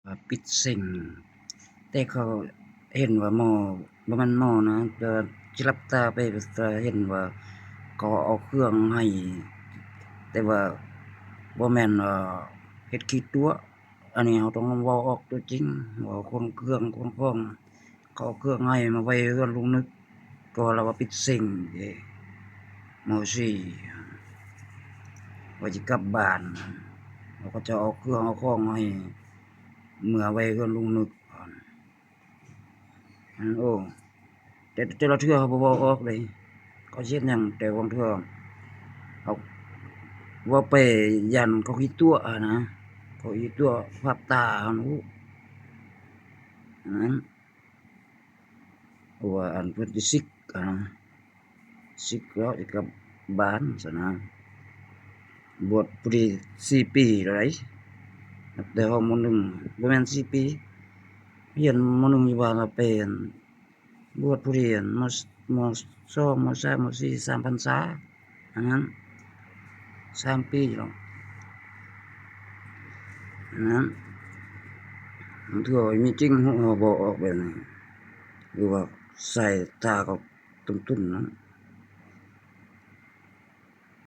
ວ່າປິດເສັງ ແຕ່ເຂົາເຫັນວ່າໝໍ ບໍ່ແມ່ນໝໍນະ ແຕ່ວ່າຊິຫຼັບຕາໄປ ແຕ່ເຫັນວ່າເຂົາເອົາເຄື່ອງໃຫ້ ແຕ່ວ່າບໍ່ແມ່ນວ່າເຮັດຂີ້ຕົວະ. ອັນນີ້ເຮົາຕ້ອງເວົ້າອອກຕົວຈິງ ເວົ້າຂອງເຄື່ອງຂອງຂອງ ເຂົາເອົາເຄື່ອງໃຫ້ມາໄວ້ເຮືອນລຸງນຶກ ກໍລາວວ່າປິດເສັງເດ້ ມໍສີ່ ວ່າຊິກັບບ້ານ ເຂົາເຈົ້າເອົາເຄື່ອງເອົາຂອງໃຫ້ເມືອໄວ້ເຮືອນລຸງນຶກ. ໂອ້ ແຕ່ ແຕ່ລະເທື່ອເຮົາບໍ່ເວົ້າອອກເດ້ ເຂົາຊິເຮັດຫຍັງ ແຕ່ບາງເທື່ອເຮົາເວົ້າໄປຢ້ານເຂົາຂີ້ຕົວະຫັ້ນນະ ເຂົາຂີ້ຕົວະພາບຕາເຮົານະ ອັນນັ້ນ ເພາະວ່າອັນເພິ່ນຊິສິກຫັ້ນນະ ສິກແລ້ວຊິກັບບ້ານຊັ້ນນະ ບວດພໍດີສີ່ປີແລ້ວໃດ໋ ນັບແຕ່ຮອດ ມໍໜຶ່ງ ບໍ່ແມ່ນສີ່ປີ ຮຽນ ມໍໜຶ່ງ ຢູ່ບ້ານລະແປນ ບວດຜູ້ຮຽນ ມໍ ມໍສອງ ມໍສາມ ມໍສີ່ ສາມພັນສາ ອັນນັ້ນ ສາມປີແລ້ວ ອັນນັ້ນ ເທື່ອມີຈິງ ເຮົາເວົ້າອອກແບບນີ້ ຫຼືວ່າສາຍຕາກໍຕຸ້ນໆ ນັ້ນ